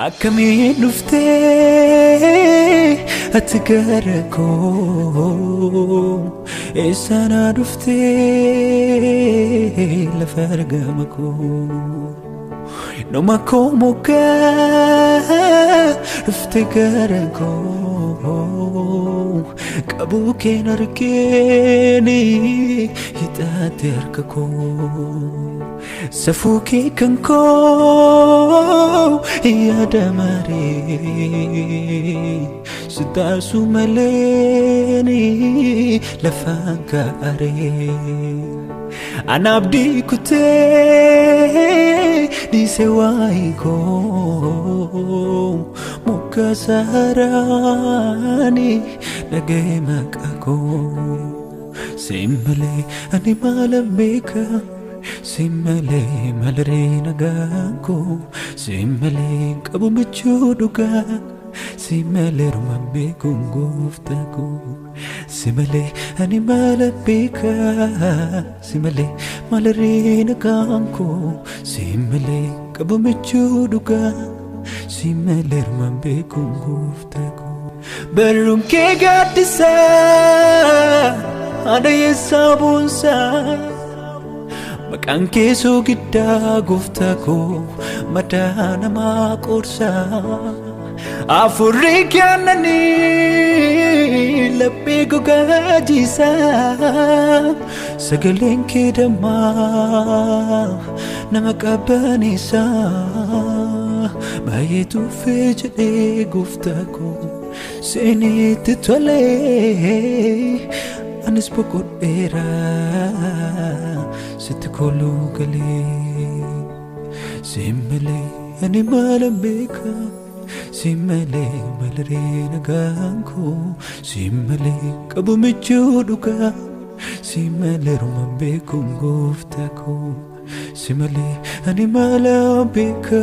Akkamiin dhuftee ati gara koo eessana dhuftee lafa argama koo nama koo moggaa dhufte gara koo qabuu keen argeeni hixaate harka koo safuu kee kan koo yaada maree sitaasu maleeni lafaan kaaree Ana abdii kutee dhiise waa'ee koo muka saaraani dhaga'e maqaa koo siin malee ani maalan beeka siin malee malaree nagaan koo siin malee qabu michuu dhugaa siin malee rumaan beekuun gooftaa koo si malee ani maalan beeka si malee malaree nagaan koo siin malee qabu michuu dhugaa siin malee rumaan beekuun gooftaa koo Barruun kee gaaddisaa haadha yeessaa boonsaa maqaan kee soogiddaa gooftaa koo madaa namaa qoorsaa Afurri kennanii laphee gogaa jiisaa sagaleen kee dammaa nama qabbaneessaa baay'ee tuffee jedhee gooftaa koo seenitti tolee anis boqodheera sitti koluu galee siin malee ani maalan beeka siin malee malaree nagaan koo siin malee qabu michuu dhugaa siin malee rumaan beekuun gooftaa koo si malee ani maalan beeka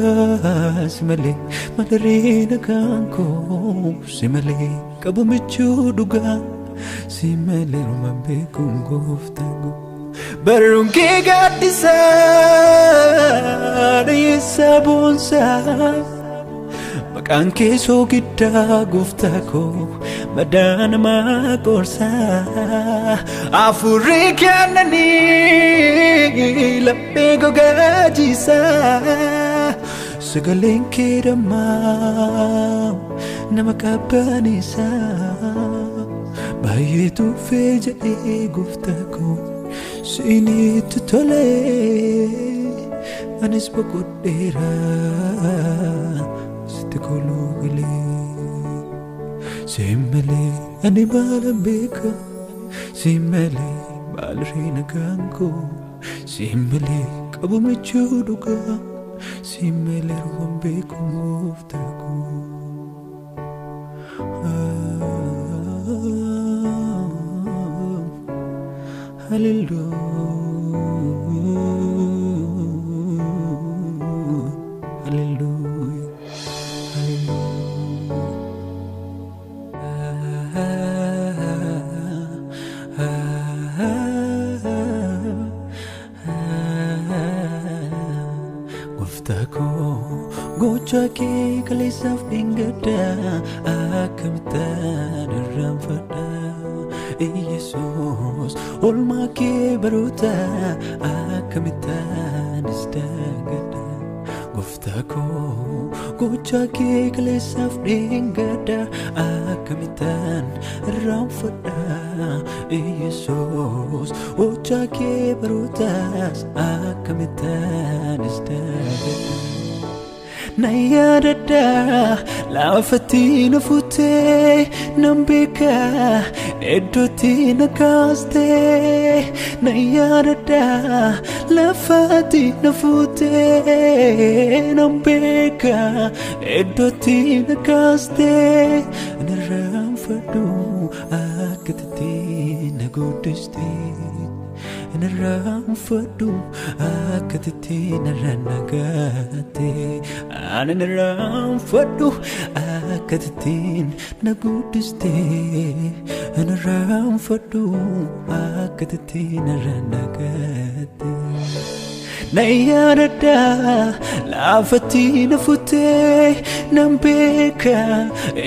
si malee malaree nagaan koo si malee qabu michuu dhugaa si malee rumaan beekuun gooftaa koo Barruun kee gaaddisaa dhiyeessaa boonsaa maqaan kee soogiddaa gooftaa koo madaa namaa qoorsaa Afurri kennanii laphee gogaa jiisaa sagaleen kee dammaa nama qabbaneessaa baay'ee tuffee jedhee gooftaa koo siinitti tolee anis boqodheera sitti koluu galee siin malee ani maalan beeka siin malee maalirree nagaan koo siin malee qabu michuu dhugaa siin malee rumaan beeku gooftaa koo. Hallelujah, hallelujah, hallelujah. Gooftaa koo gocha kee kaleessaaf dheengaddaa akkamittaan irraanfadha Yesuus oolmaa kee baroota akkamittaan dagadha Gooftaa koo gocha kee kaleessaaf dheengaddaa akkamittaan irraanfadha Yesuus gocha kee barootaas akkamittaan dagadha Na yaadadha lafatti na fuutee nan beeka iddootti na kaastee na yaadadha lafatti na fuutee nan beeka iddootti na kaastee na irraanfadhu akkatitti na guddistee. Nirraanfadhu akkatitti narra nagaate ani nirraanfadhu akkatitti na guddiste nirraanfadhu akkatitti narra nagaate. Na yaadadha laafatti na futtee, nan beeka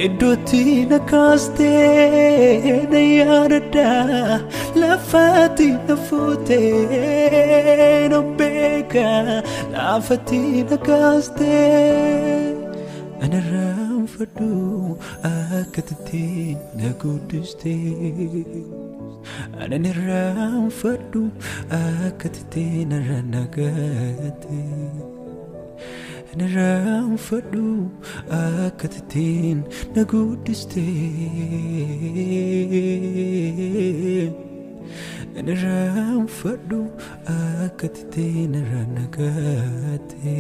iddootti na kaastee. Na yaadadha laafatti na futtee, nan beeka laafatti na kaastee. Ani irraanfadhu akkatitti na guddistee. Ani irraanfadhu akkatitti narra nagaate. Ani irraanfadhu akkatitti na guddistee. Ani irraanfadhu akkatitti narra nagaate.